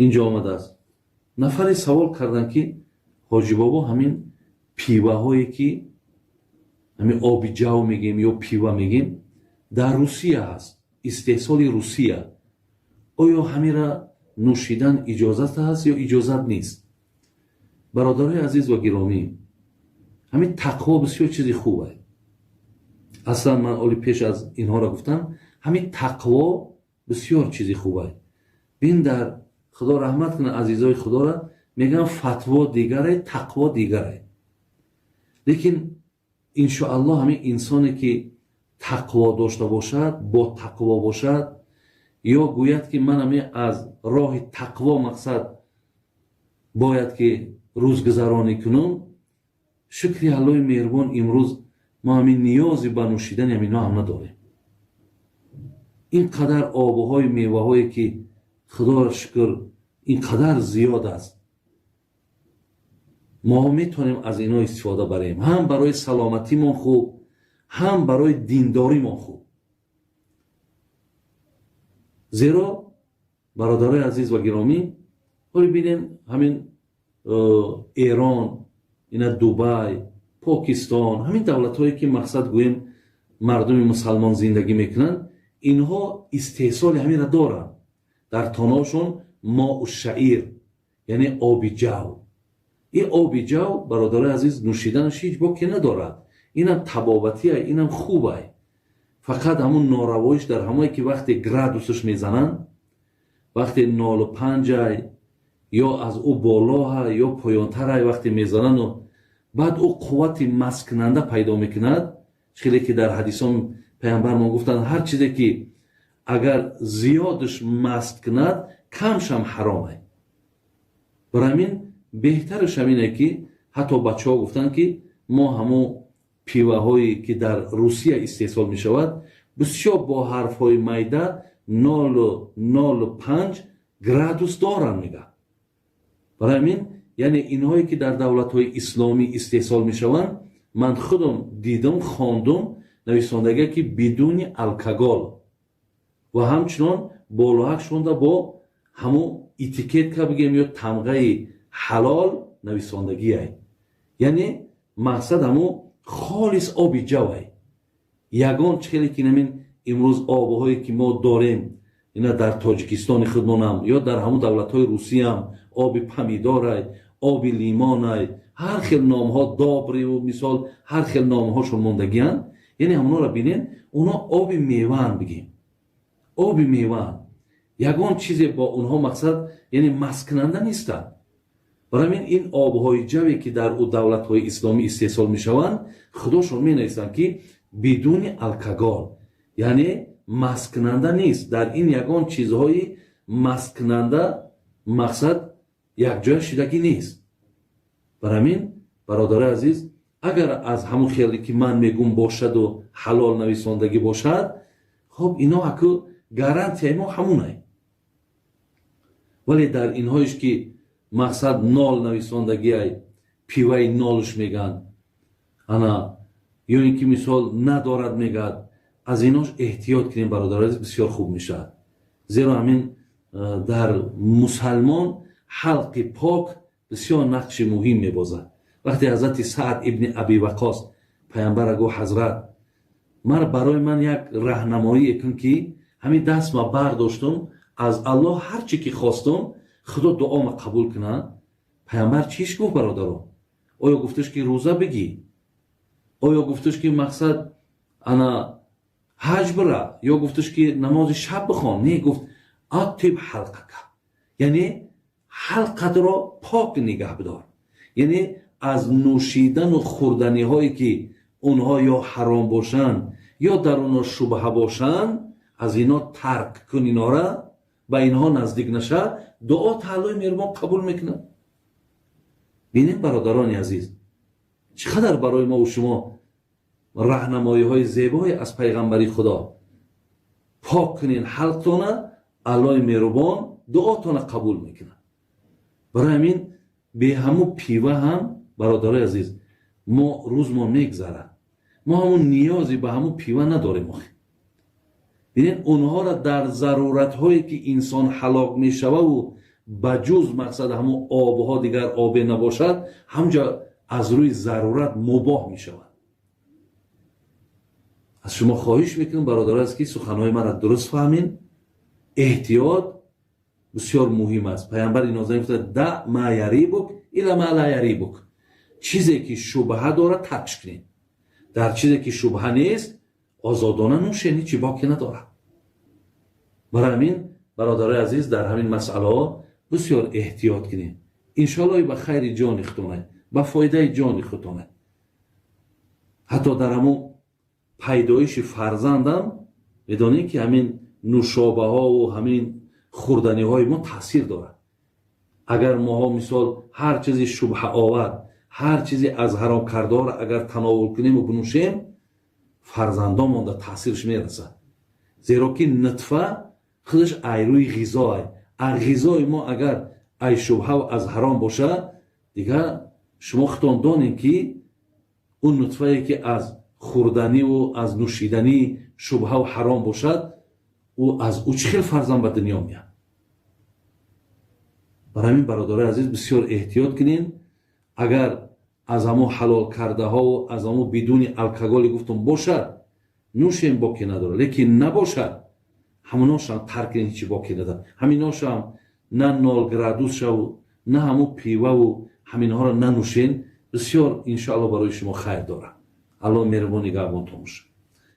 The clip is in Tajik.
Инҷо омадааст. Нафаре савол карданд, ки ҳоҷибобо, ҳамин пиваҳое, ки ҳамин оби ҷав мегем ё пива мегем, дар Русия ҳаст, истеҳсоли Русия, оё ҳамира нӯшидан иҷозат ҳаст ё иҷозат нест? Бародарои азиз ва гиромӣ, ҳамин тақво бисёр чизи хуб аст. Аслан ман оли пеш аз инҳоро гуфтам, ҳамин тақво бисёр чизи хуб аст. Бин, дар Худо раҳмат кунад азизои Худоро, мегӯям, фатво дигаре, тақво дигаре. Лекин иншоаллоҳ, ҳамин инсоне ки тақво дошта бошад, бо тақво бошад ё гӯяд, ки ман ҳамин аз роҳи тақво мақсад бояд ки рӯзгузаронӣ кунам, шукри Аллоҳи меҳрубон, имрӯз мо ҳамин ниёзи ба нӯшидани ҳаминҳо ҳам надорем. Ин қадар обуҳои меваҳое ки, Худоро шукр, ин қадар зиёд аст, мо метавонем аз инҳо истифода барем, ҳам барои саломатимон хуб, ҳам барои диндоримон хуб. Зеро, бародарои азиз ва гиромӣ, ҳоле бинем, ҳамин Эрон, ина Дубай, Покистон, ҳамин давлатҳое ки, мақсад гӯем, мардуми мусалмон зиндагӣ мекунанд, инҳо истеҳсоли ҳаминро доранд. Дар тоношон моу шаир, яъне оби ҷав. Ин оби ҷав, бародарои азиз, нӯшиданаш ҳеҷ боке надорад. Инам табобатия, инам хубай. Фақат ҳамун норавоиш дар ҳамое ки вақте градусаш мезананд, вақте 0,5-ай ё аз ӯ болоҳа ё поёнтарай, вақте мезанану баъд ӯ қуввати масткунанда пайдо мекунад. Хеле ки дар ҳадисон паямбармон гуфтанд, ҳар чизе ки агар зиёдаш маст кунад, камшам ҳаромай. Барои ҳамин беҳтараш ҳамине ки ҳатто бачаҳо гуфтанд, ки мо ҳамун пиваҳое ки дар Русия истеҳсол мешавад, бисёр бо ҳарфҳои майда 0,05 градус доранд, мегӯяд. Барои ҳамин, яъне инҳое ки дар давлатҳои исломӣ истеҳсол мешаванд, ман худам дидам, хондум, нависондагия ки бидуни алкогол ва ҳамчунон болоҳак шонда бо ҳамун этикетка бигем ё тамғаи ҳалол нависондагиай. Яъне мақсад ҳамун холис оби ҷавай. Ягон хеле ки намин имрӯз обҳое ки мо дорем, ина дар Тоҷикистони худмонам ё дар ҳамун давлатҳои Русиям, оби помидорай, оби лимонай, ҳар хел номҳо, добриву мисол, ҳар хел номҳошон мондагианд. Яъне ҳамонҳоро бинем, онҳо оби меваанд, бигем, оби меваанд. Ягон чизе бо онҳо, мақсад, яъне масткунанда нестанд. Барои ҳамин ин обҳои ҷаве ки дар ӯ давлатҳои исломӣ истеҳсол мешаванд, худошон менависанд, ки бидуни алкогол, яъне масткунанда нест. Дар ин ягон чизҳои масткунанда, мақсад, якҷоя шидагӣ нест. Барои ҳамин, бародарои азиз, агар аз ҳамун хеле ки ман мегум бошаду ҳалол нависондагӣ бошад, хоб, ино аку гарантияи мо ҳамунай. Вале дар инҳоеш ки, мақсад, нол нависондагиай, пиваи нолш мегӯянд, ана ё ин ки мисол надорад мегӯяд, аз инош эҳтиёт кунем, бародари азиз, бисёр хуб мешавад. Зеро ҳамин дар мусалмон ҳалқи пок бисёр нақши муҳим мебозад. Вақте ҳазрати Саъд ибни Аби Вақос паямбара гуфт: «Ҳазрат, ман барои ман як раҳнамоие кун, ки ҳамин даст ма бардоштум, аз Аллоҳ ҳар чӣ ки хостум, Худо дуома қабул кунад», паямбар чиш гуфт, бародаро? Оё гуфташ, ки рӯза бигӣ? Оё гуфташ, ки, мақсад, ана ҳаҷ бира? Ё гуфташ, ки намози шаб бихон? Не, гуфт: «أطب حلقك», яъне ҳалқатро пок нигаҳ бидор, яъне аз нӯшидану хӯрданиҳое ки онҳо ё ҳаром бошанд, ё дар онҳо шубҳа бошанд, аз ино тарк кун, инора ба инҳо наздик наша, дуо Аллои меҳрубон қабул мекунад. Бинем, бародарони азиз, чӣ қадар барои мо шумо раҳнамоиҳои зебое аз пайғамбари Худо. Пок кунен ҳалқтона, Аллои меҳрубон дуотона қабул мекунад. Барои ҳамин беҳаму пива ҳам, бародарои азиз, мо рӯзмо мегзарад, мо ҳамун ниёзе ба ҳамун пива надорем. Охи бинед, онҳоро дар заруратҳое ки инсон ҳалок мешававу Ба ҷуз мақсад ҳамун обҳо дигар обе набошад, ҳамҷа аз рӯи зарурат мубоҳ мешавад. Аз шумо хоҳиш мекунам, бародаро, аст ки суханҳои маро дуруст фаҳмин. Эҳтиёт бисёр муҳим аст. Паямбари нозанин гуфта: دع ما يريبك إلى ما لا يريبك. Чизе ки шубҳа дорад, таркш кунед. Дар чизе ки шубҳа нест, озодона нӯшен, ҳичи боке надорад. Барои ҳамин, бародарои азиз, дар ҳамин масъалаҳо бисёр эҳтиёт кунед. Иншоалло, ба хайри ҷони худтона, ба фоидаи ҷони худтона. Ҳатто дар ҳамун пайдоиши фарзандам медонед, ки ҳамин нӯшобаҳову ҳамин хӯрданиҳои мо таъсир дорад. Агар моҳо, мисол, ҳар чизи шубҳаовар, ҳар чизе аз ҳаром кардора агар тановул кунему бинӯшем, фарзандомонда таъсирш мерасад, зеро ки нутфа худаш ай рӯи ғизоай. А ғизои мо агар ай шубҳаву аз ҳаром бошад, дигар шумо худтон донед, ки он нутфае ки аз хӯрданиву аз нӯшиданӣ шубҳаву ҳаром бошад, ӯ аз ӯ чӣ хел фарзанд ба дунё меяд? Барои ҳамин, бародарои азиз, бисёр эҳтиёт кунед. Агар аз ҳамон ҳалол кардаҳову аз ҳамон бидуни алкоголи гуфтум бошад, нӯшем, боке надорад, лекин набошад, ҳамоношам тарк кунед, ҳичи боке надорад. Ҳаминошам на нол градус шаву, на ҳамун пиваву ҳаминҳоро нанӯшен, бисёр, иншоалло, барои шумо хайр дорад. Аллоҳ меҳрубон нигаҳбонтон бошад.